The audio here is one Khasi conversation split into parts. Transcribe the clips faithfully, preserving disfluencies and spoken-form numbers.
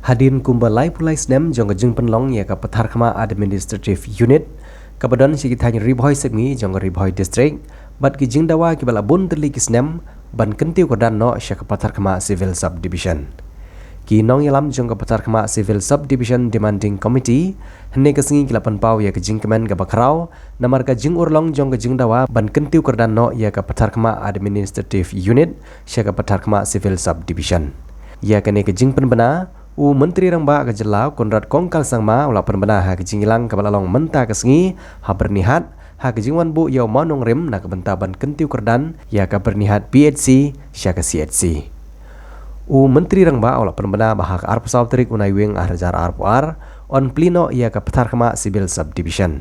Hadien kumba laiphew lai snem jong ka jingpynlong ïa ka Patharkhmah Administrative Unit, kaba don sha ki thaiñ Ri Bhoi Sepngi jong ka Ri Bhoi District, bad ki jingdawa kiba la bun tylli ki snem ban kyntiew kyrdan noh sha ka Patharkhmah Civil Subdivision. Ki nongïalam jong ka Patharkhmah Civil Subdivision Demanding Committee hynne ka sngi ki la pynpaw ïa ka jingkmen kaba khraw namar ka jingurlong jong ka jingdawa ban kyntiew kyrdan noh ïa ka Patharkhmah Administrative Unit sha ka Patharkhmah Civil Subdivision. Ïa kane ka jingpynbna, u Myntri Rangbah ka jylla Conrad Kongkal Sangma u la pynbna ha ka jingïalang kaba la long mynta ka sngi ha Byrnihat, ha ka jingwan buh ïa u mawnongrim na ka bynta ban kyntiew kyrdan ïa ka Byrnihat P H C sha ka C H C. U Myntri Rangbah u la pynbna ba ha ka arphew saw tarik u Naiwieng ar hajar arphew ar yn plie noh ïa ka Patharkhmah Civil Subdivision.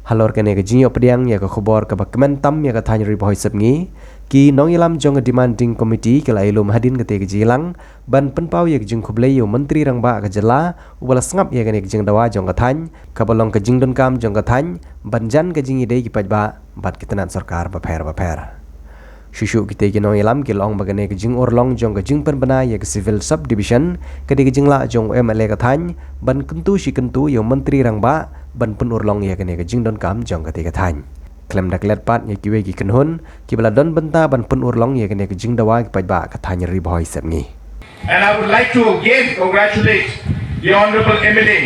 Halor kane ka jingïoh pdiang ïa ka khubor kaba kmen tam ïa ka thaiñ Ri Bhoi Sepngi, ki nongïalam jong ka Demanding Committee ki la ïalum hadien kata ka jingïalang ban pynpaw ïa ka jingkhublei ïa u Myntri Rangbah ka jylla uba la sngap ïa kane ka jingdawa jong ka thaiñ, kaba long ka jingdonkam jong ka thaiñ ban jan ka jingïadei ki paidbah bad ki tnat sorkar bapher bapher. Shuh shuh kita ki nongïalam ki la ong ba kane ka jingurlong jong ka jingpynbna ïa ka Civil Subdivision ka dei ka jinglah jong u M L A ka thaiñ ban kyntu shi kyntu ïa u Myntri Rangbah ban pynurlong ïa kane ka jingdonkam jong kata ka thaiñ. Khlem da klet pat ïa kiwei ki kynhun kiba la don bynta ban pynurlong ïa kane ka jingdawa ki paidbah ka thaiñ Ri Bhoi Sepngi. And I would like to again congratulate the Honorable M L A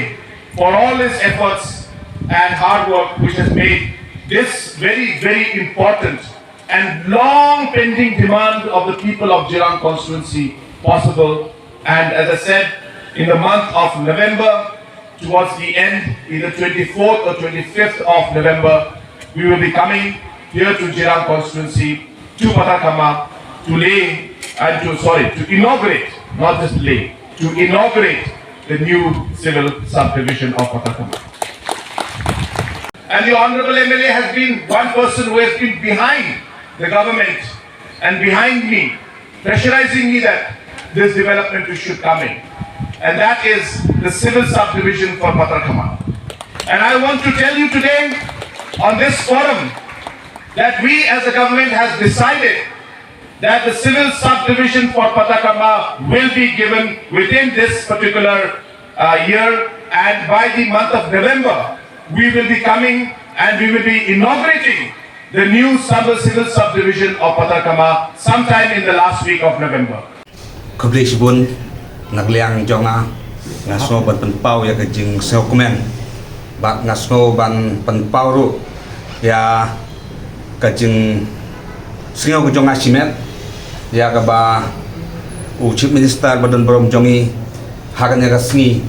for all his efforts and hard work which has made this very, very important and long pending demand of the people of Jirang constituency possible. And as I said, in the month of November, towards the end, either twenty-fourth or twenty-fifth of November, we will be coming here to Jirang constituency, to Patharkhmah, to lay and to, sorry, to inaugurate, not just lay, to inaugurate the new civil subdivision of Patharkhmah. And the Honorable M L A has been one person who has been behind the government and behind me, pressurizing me that this development should come in. And that is the civil subdivision for Patharkhmah. And I want to tell you today on this forum that we as a government has decided that the civil subdivision for Patharkhmah will be given within this particular uh, year, and by the month of November, we will be coming and we will be inaugurating the new sub civil subdivision of Patharkhmah sometime in the last week of November. Khublei shibun, na ka liang jong nga, nga sngew ban pynpaw ïa ka jingsngewkmen. Bad nga sngew ban pynpaw ruh ïa ka jingsngew ka jong nga shimet ïa kaba u Chief Minister ba don burom jong ngi ha kane ka sngi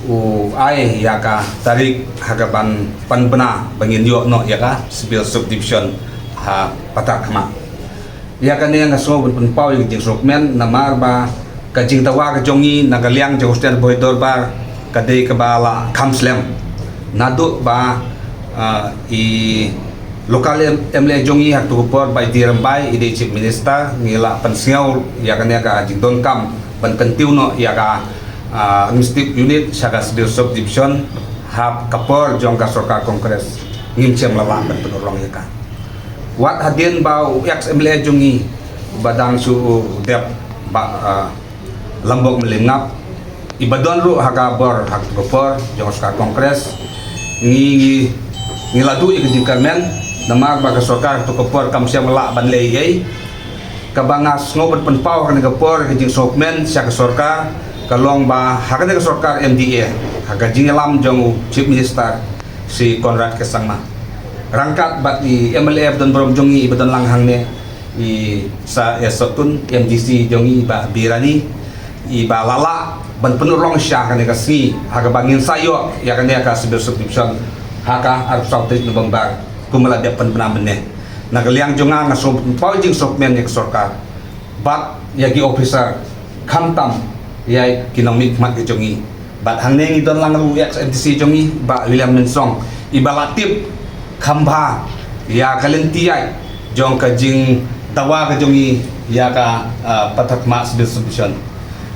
u ai ïa ka tarik ha kaban pynbna ba ngin ïoh noh ïa ka civil subdivision ha Patharkhmah. Ïa kane nga sngew ban pynpaw ïa ka jingsngewkmen namar ba ka jingdawa ka jong ngi na ka liang jong u Sdang Bhoi Dorbar ka dei kaba la kham slem. Naduh ba, ah, i local M-, M L A jong ngi ha katu ka por ba i D Rymbai i dei Chief Minister, ngi la pynsngew ïa kane ka jingdonkam ban kyntiew noh ïa ka, ah, administrative unit sha ka civil subdivision ha ka por jong ka sorkar Congress. Ngim shym la lah ban pynurlong ïa ka. Wat hadien ba u ex M L A jong ngi ba dang shu dep ba, ah, Lambok Mylliemngap, i ba don ruh ha ka bor ha ka por jong ka sorkar Congress, ngi, ngi, ngi la duh ïa ka jingkyrmen namar ba ka sorkar ha ka por kam shym la lah ban leh ei. Kaba nga sngew ban pynpaw ha kane ka por ka jingsngewkmen sha ka sorkar ka long ba ha kane ka sorkar M D A ha ka jingïalam jong u Chief Minister Shri Conrad K Sangma ryngkat bad i M L A ba don burom jong ngi i ba don lang hangne, i Sir S Sohtun, M D C jong ngi i Bah Birani, i ba la lah ban pynurlong sha kane ka sngi ha kaba ngin sa ïoh ïa kane ka civil subdivision ha ka arphew saw tarik November kumba la dep pynbna mynne. Na ka liang jong nga nga sngew pynpaw jingsngewkmen ïa ka sorkar bad ïa ki officer khamtam ïa ki nongmihkhmat ka jong ngi. Bad hangne ngi don lang ruh ïa ka M D C jong ngi Bah William Mynsong i ba la tip kham bha ïa ka lynti ïaid jong ka jingdawa ka jong ngi ïa ka, ah, Patharkhmah Civil Subdivision.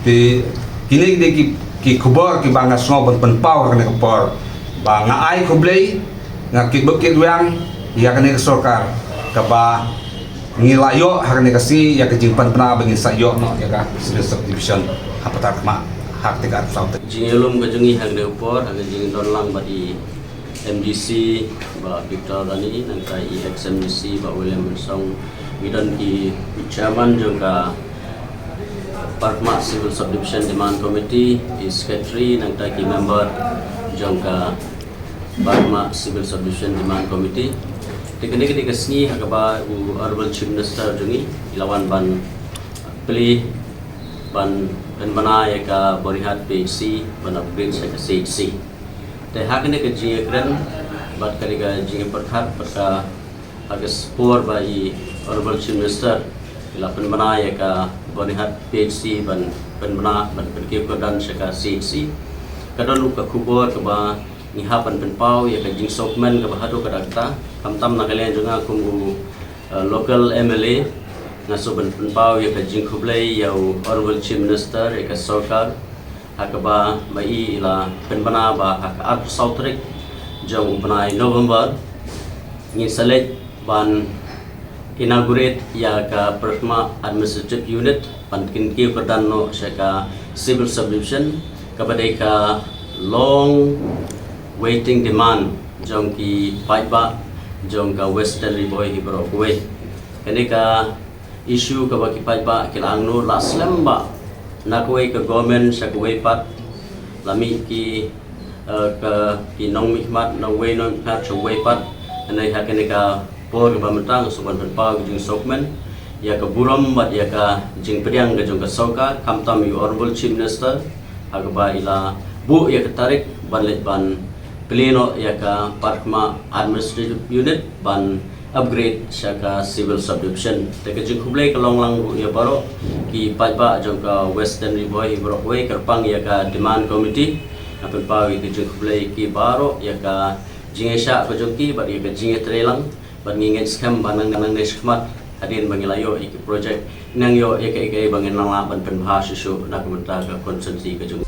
Te kine ki dei ki, ki khubor kiba nga sngew ban pynpaw ha kane ka por ba nga ai khublei, nga kitbok kitrwiang ïa kane ka sorkar kaba ngi la ïoh ha kane ka sngi ïa ka jingpynbna ba ngin sa ïoh noh ïa ka civil subdivision ha Patharkhmah. Ha kti ka arphew saw tarik. Jingïalum ka jong ngi ha kane ka por ha ka jingdon lang bad i M D C Bah Victor Rani, nangta i ex M D C Bah William Mensong, ngi don ki chairman jong ka Parkma Civil Subdivision Demand Committee, i secretary, nangta ki member jong ka Parkma Civil Subdivision Demand Committee. Te kane ka dei ka sngi ha kaba u Honorable Chief Minister jong ngi i la wan ban plie ban pynbna ïa ka Byrnihat P H C ban upgrade sha ka C H C. Te ha kane ka jingïakren bad ka dei ka jingïapyrkhat bad ka ha ka por ba i Honorable Chief Minister i la pynbna ïa ka Byrnihat P H C ban pynbna ban pynkiew kyrdan sha ka C H C. Ka don ruh ka khubor kaba ngi hap ban pynpaw ïa ka jingsngewkmen kaba haduh katta katta, khamtam na ka liang jong nga kum u, uh, local M L A, nga sngewbha ban pynpaw ïa ka jingkhublei ïa u Honorable Chief Minister, ïa ka sorkar, ha kaba ma i i la pynbna ba ha ka arphew saw tarik jong u bnai November ngin sa leit ban inaugurate ïa ka Parkma Administrative Unit ban pynkiew kyrdan noh sha ka Civil Subdivision, kaba dei ka long waiting demand jong ki paidbah jong ka Western Ri Bhoi hi baroh kawei. Kane ka issue kaba ki paidbah ki la angnud la slem bha na kawei ka government sha kawei pat, la mih ki, eh, ka, ki nongmihkhmat na uwei nongmihkhmat sha uwei pat. Hynrei ha kane ka por kaba mynta nga sngewbha ban pynpaw ka jingsngewkmen ïa ka burom bad ïa ka jingpdiang ka jong ka sorkar, khamtam ïa u Honorable Chief Minister ha kaba i la buh ïa ka tarik ban leit ban plie noh ïa ka Parkma Administrative Unit ban upgrade sha ka Civil Subdivision. Te ka jingkhublei ka long lang ruh ïa baroh ki paidbah jong ka Western Ri Bhoi hi baroh kawei, kyrpang ïa ka Demand Committee. Nga pynpaw ïa ka jingkhublei ki baroh ïa ka jingïaishah ka jong ki bad ïa ka jingïatreilang, bad ngi ngeit skhem ba nang nangne shakhmat hadien ba ngi la ïoh ïa ki project, nang ïoh ïa kaei kaei ba ngin nang lah ban pynbha shuh shuh na ka bynta ka constituency ka jong